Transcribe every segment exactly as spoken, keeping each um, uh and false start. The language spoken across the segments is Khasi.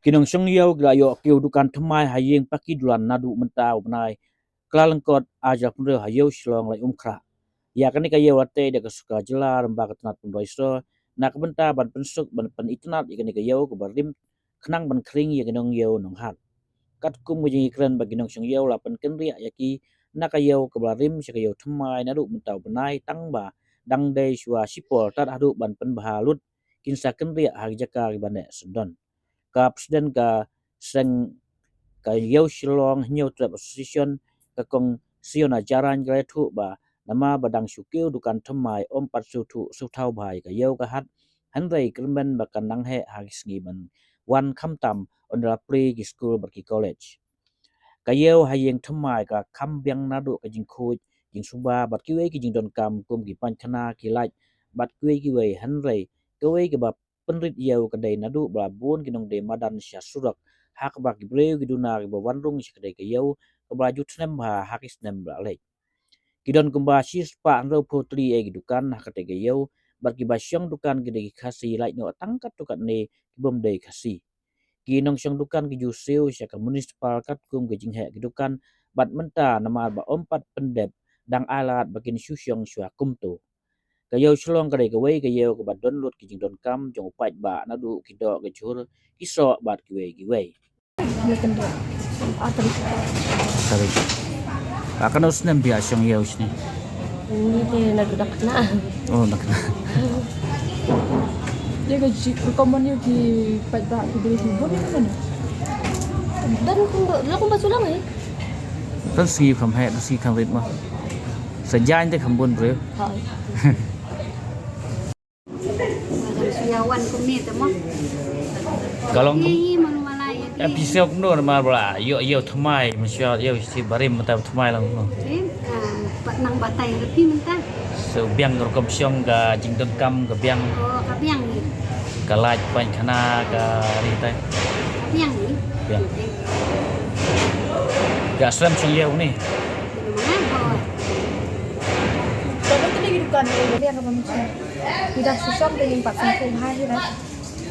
Ki nongshong ïew ki la ïoh kiew dukan thymmai ha ïing Paki Dulan naduh mynta u bnai Kyllalyngkot arhajar arphew hynriew ha Ïew Shillong, Laitumkhrah. Ïa kane ka ïew la tei da ka sorkar jylla lyngba ka tnat pynroi sor na ka bynta ban pynsuk ban pynitynnad ïa kane ka ïew kaba rim khnang ban khring ïa ki nongïew nonghat. Katkum ka jingïakren bad ki nongshong ïew la pynkynriah ïa ki na ka ïew kaba la rim sha ka ïew thymmai naduh mynta u bnai tang ba dang dei shuwa shipor tad haduh ban pynbha lut kin sa kynriah ha ki jaka kiba neh sdang. Ka president ka seng ka Ïew Shillong Hynñiewtrep Association, ka Kong Siona Jarain, ka la ïathuh ba namar ba dang shu kiew dukan thymmai ym pat sngewthuh sngewthaw bha ïa ka ïew ka hat, hynrei kyrmen ba kan nang heh ha ki sngi ban wan khamtam ynda la plie ki skul bad ki college. Ka ïew ha ïing thymmai ka kham biang naduh ka jingkhuid, jingsuba bad kiwei ki jingdonkam kum ki paikhana, ki light bad kiwei kiwei, hynrei kawei kaba pynrit ïew ka dei naduh ba la bun ki nongdie madan sha surok, ha kaba ki briew ki duna kiba wan rung sha katei ka ïew kaba la ju tnem bha ha ki snem ba la leit. Ki don kumba shispah hynriewphew tylli ïa ki dukan ha katei ka ïew bad kiba shong dukan ki dei ki Khasi, lait noh tang katto katne ki bym dei Khasi. Ki nongshong dukan ki ju siew sha ka municipal katkum ka jingheh ki dukan bad mynta namar ba ym pat pyndep dang ai lad ba kin shu shong shuwa kumto. Ka Ïew Shillong ka dei kawei ka ïew kaba don lut ki jingdonkam jong u paidbah naduh ki doh ka jhur, ki soh bad kiwei kiwei. Tarik. Ah, kano snem phi ïa shong ïew shane? Ni te naduh da khynnah. Oh, da khynnah. Ïa ka ji, ka common ïa ki paidbah ki briew ki bun ïa ka mano? Don kumba, la kumba sulang eh. Kan sngi kham heh, kan sngi kham rit mo. Sa jaiñ te kham bun briew. Ha. Ka long. Hi, hi, man wala ïa. Ïa phi sngewthuh kumno namar ba la ïoh ïew thymmai, mynshuwa ïew shi barim mynta thymmai lang kumno. Em, ah, pat nang batai ruh phi mynta. So biang rukom shong ka jingdonkam ka biang. Oh, ka biang ni. Ka lait paikhana ka ri tai. Ka biang ni. Biang. Okey. Ka slem shong ïew ni. Kino mana? Oh. Ka ba tadi dukan ni. Biang ka ba mynshuwa. Ida shu shong te ngim pat sngewthuh bha hi da.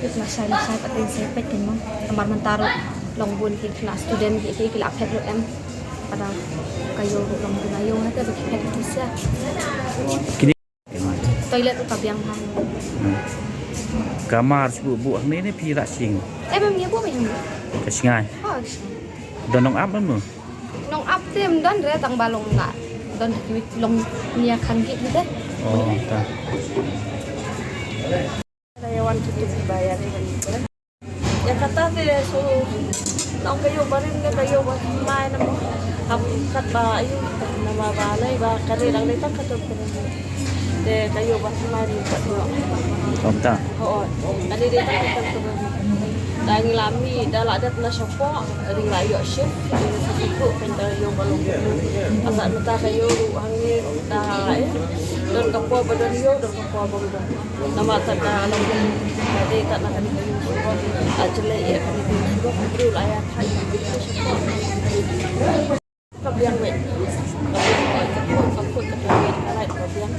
Ïa ka lashai lashai pat te sa peit kein mo. Namar mynta ruh long bun ki khynnah student ki ki ki la phet ruh em. Pat da ka ïew ruh long bun ïew ha te ruh ki phet ki sha. Kine. Toilet ruh ka biang bha. Hmm. Ka mar shu buh hangne ne phi rah shing? Em em ïa buh ba ïa buh. Ka shngai. Ha, ka shngai. Don nongap em mo? Nongap te ym don re tang ba long la. Don ki long nia khang ki te. Oh, ta. Ïa wan tutup ba ïa ri ban ïa kata te so nong ka ïew barim ne ka ïew ba mai na mo. Hap kat ba ayu na ma ba lai ba ka dei dang dei tang ka tup ka dei. Te ka ïew ba mai ni ka ïew. Kom ta. Ho. Ka dei dei tang ka tup ka dei. Da ngi la mih da la dep na shapoh, da ngi la ïoh shift, da ngi la shift ko kan da ïew ba long. Asa mynta ka ïew ruh hangne da eh. Don ka por ba don ïew, don ka por ba don. Namar ta ka long ka dei ta na kane ka ïew shibun. Actually ïa kane ka ïew shibun ka briew la ïa thait ka briew shibun. Ka biang wei. Ka biang wei ka kut ka kut ka biang wei ka rai ka biang.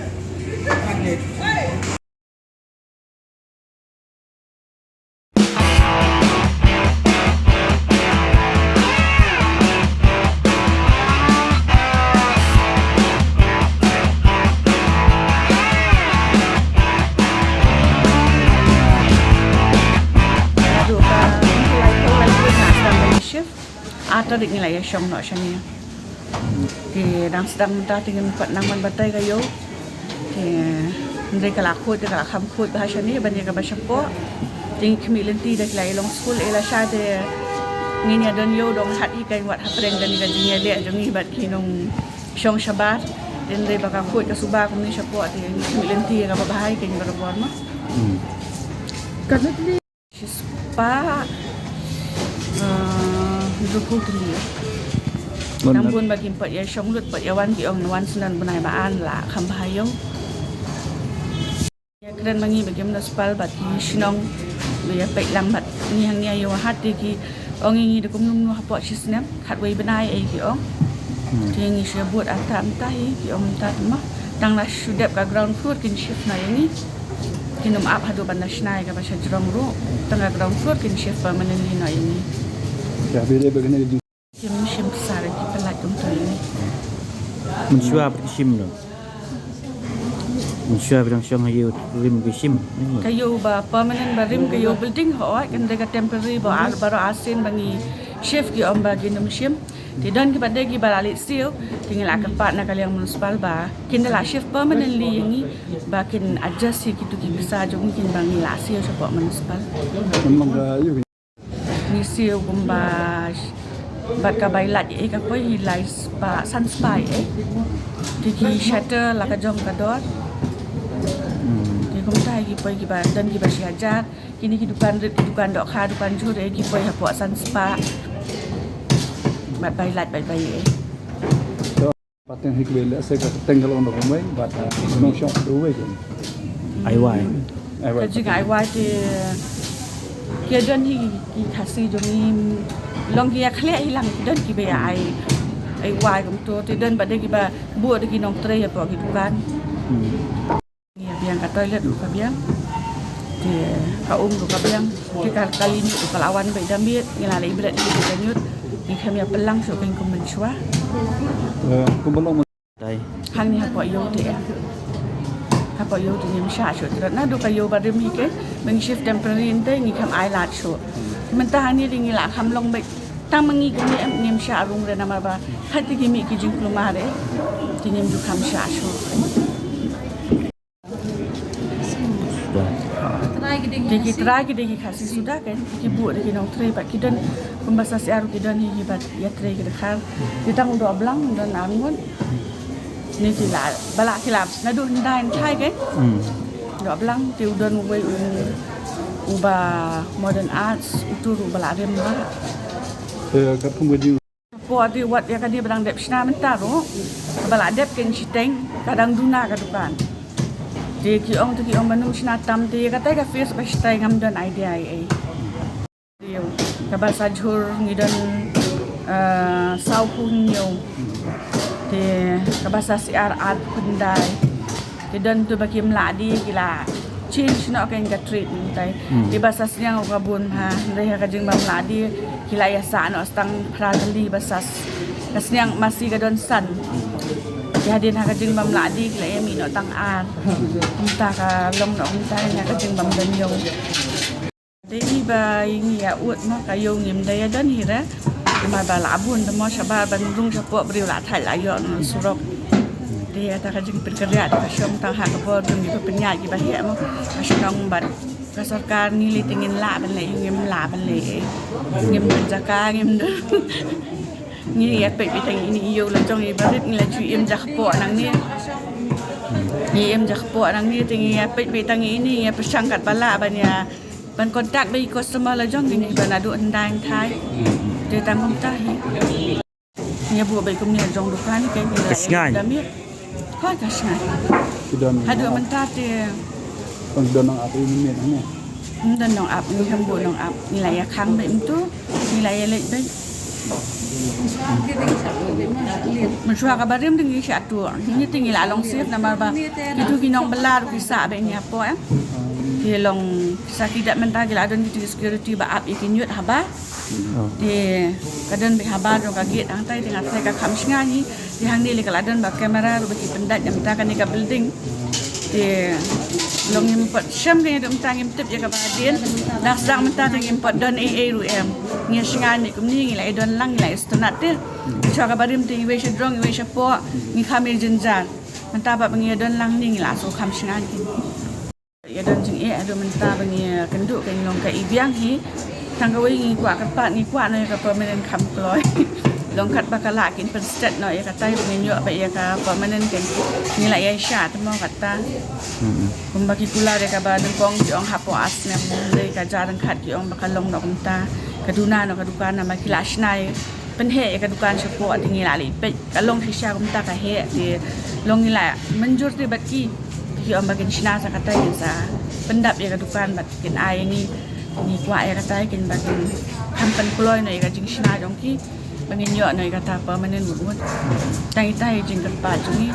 Naduh ka lai ko lai ko na sdang ka shift. Ar tarik ngi la ïa shong noh shane. Te dang sdang mynta te ngin pat nang ban batai ka ïew. Te hynrei ka la khuid te ka la kham khuid bha shane ban ïa kaba shapoh. Te ngi khmih lynti da ki la ïa long skul eh lashai te ngin ïa don ïew dong hat hi kan wat hapdeng kane ka jingïaleh jong ngi bad ki nongshong shabar. Te hynrei ba ka khuid ka suba kumne shapoh te ngi khmih lynti ïa kaba bha hi kan barabor mo. Hmm. Ka Shispah, ah, hynriewphew tylli. Nang bun ba kim pat ïa shong lut pat ïa wan ki ong wan snem bnai ba an la kham bha ïew. Ïa kren ma ngi ba kim da spal bad ki shnong ba ïa peit lang bad ngi hangne ïa ïew hat te ki ong ïa ngi da kumno kumno hapoh shi snem khatwei bnai ei ki ong. Hmm. Te ngi shu bud ata mynta hi ki ong mynta te mo. Tang la shu dep ka ground floor kin shift noh ïa ngi. Kin ym ap haduh ban da shna ïa kaba sha jrong ruh. Tang ka ground floor kin shift permanently noh ïa ngi. Kim shim pisa re ki pynlait kumta ïa ngi. Mynshuwa ba ki shim noh. Mynshuwa ba dang shong ha ïew rim ki shim. Ka ïew ba permanent ba rim ka ïew building, hooid, kan dei ka temporary ba ar, baroh arsien ba ngi shift, ki ong ba kin ym shim. Te don kiba dei kiba la leit siew, te ngi la kyrpad na ka liang municipal ba kin da la shift permanently ïa ngi, ba kin adjust ïa kitu ki pisa jong ngi, kin ba ngi la siew shapoh municipal. Ngi siew kumba bad ka bai lait ïa ka poi hi lai spah, san spah ïa. Te ki shutter la ka jong ka dor. Te kumta hi ki poi kiba don kiba shi hajar. Kine ki dukan rit, ki dukan dohkha, dukan jhur, eh, ki poi hapoh san spah. Bad bai lait bad bai, eh. Pateng hi kbe le se ka pateng ka long da kumwei, bad, ah, nongshong da uwei ka. Ai wai. Ai wai. Ka jing ai wai te ki don hi ki Khasi jong ngi, long ki ïa khleh hi lang, ki don kiba ïa ai, ai wai kumto, te don bad de kiba buh da ki nongtrei hapoh ki dukan. Hmm. Ngi ïa biang ka toilet ruh ka biang. Te ka um ruh ka biang. Te ka kali ñiut ruh ka la wan beit da miet. Ngi la leit bret ïa ka ñiut. Ngi khlem ïa pynlang shuh kein kum mynshuwa. Eh, kum ban long. Dei. Hangne hapoh ïew te. Hapoh ïew te ngim shah shuh. Te naduh ka ïew ba rim hi kein. Ba ngi shift temporary ïa te ngi khlem ai lad shuh. Mynta hangne te ngi la kham long beit. Tang ma ngi kum ngi em ngim shah rung re namar ba. Hati ki mih ki jingkulmar re. Te ngim ju kham shah shuh. Te ki trai ki dei ki Khasi suda kein, ki buh da ki nongtrei bad ki don kumba sa syiar ki don hi ki bad ïatrei ki dkhar. Ki tang u Dohblang don arngut. Ni ki la ba la ki la naduh hyndai hynthai kein. Hmm. Dohblang te u don uwei u, uba modern arts, utu ruh ba la rim ba. Eh, katkum ka jing Shapoh te wat ïa kane ba dang dep shna mynta ruh. Kaba la dep kein shiteng ka dang duna ka dukan. Te ki ong te ki ong ba nym shna tam te ïa katai ka phase ba shiteng ngam don idea ei ei. Kaba sa jhur ngi don, eh, saw phew hynñiew. Te kaba sa syiar arphew khyndai. Ki don tu ba kim lah die ki la change noh kein ka treat mynta. Hmm. Te ba sa sniang ka bun ha, hynrei ha ka jingbym lah die ki la ïa sah noh tang phra tylli ba sa s-, ka sniang masi ka don san. Te hadien ha ka jingbym lah die ki la ïa mih noh tang ar. Mynta ka long noh mynta ha ka jingbym don ïew. Dei ba ngi ïa ud mo ka ïew ngim dei ïa don hi re. Namar ba la bun de mo shabar ban rung shapoh briew la thait la ïoh na surok. Dei ïa ta ka jingpyrkhat ka shong tang ha ka bor jong ngi ba pynïaid ki ba heh mo. Ka shnong bad ka sorkar ngi lei te ngin lah ban lei, ngim lah ban lei. Ngim don jaka, ngim don. Ngi ïa peit beit tang ine i ïew la jong i barit ngi la ju im ja kpoh nangne. Ngi im ja kpoh nangne te ngi ïa peit beit tang ine, ngi ïa pyrshang kat ba lah ban ïa Ban contact bad i customer la jong ngi ba naduh hyndai hynthai. Te tang kumta hi. Ngi buh bad kumne jong dukan kein. Ka sngain. Ka miet. Ka, ka sngain. Ki don. Haduh mynta te. Ban don nong ap ïa ngi miet ne. Ym don nong ap, ngi ham buh nong ap. Ngi la ïa khang bad mynta. Ngi la ïa leit bad. Mynshuwa kaba rim te ngi shah tuh. Ngi te ngi la long safe namar ba kitu ki nongbylla ruh ki sah bad ngi hapoh, eh. Ki long sa ki dap mynta ki la don kitu ki security ba ap ïa ki ñiut haba. Te ka don bad haba jong ka gate hangtai te nga tharai ka kham shngaiñ hi. Te hangne lei ka la don ba camera ruh ba ki pyndait mynta kane ka building. Te long ngim pat shem kane, mynta ngim tip ïa kaba hadien. Dang sdang mynta te ngim pat don ei ei ruh em. Ngi shngaiñ ne kumne ngi la ïa don lang ngi la ïa sngewtynnat te. Shuwa kaba rim te iwei sha jrong iwei shapoh ngi kham ïa jynjar. Mynta ba ngi ïa don lang ne ngi la shu kham shngaiñ kine. Ïa don jingeh haduh mynta ba ngi ïa kynduh kein long ka i biang hi. Tang kawei ngi kwah kyrpad ngi kwah noh ïa ka permanent kham kloi. Long kat ba ka lah kin pynstet noh ïa katai ba ngin ïoh bad ïa ka permanent kein. Ngi la ïa shah te mo kata. Kumba ki kular ïa kaba nyngkong ki ong hapoh ar snem, hynrei ka jar ryngkat ki ong ba ka long noh kumta. Ka duna noh ka dukan namar ki la shna ïa pynheh ïa ka dukan shapoh te ngi la leit peit. Ka long shisha kumta ka heh te long ngi la mynjur te bad ki. Ki ong ba kin shna sa katai kin sa pyndap ïa ka dukan bad kin ai ïa ngi. Ngi kwah ïa katai kin ba kin kham pynkloi noh ïa ka jingshna jong ki. Ba ngin ïoh noh ïa kata permanent mut mut. Tang ita hi jingkyrpad jong ngi.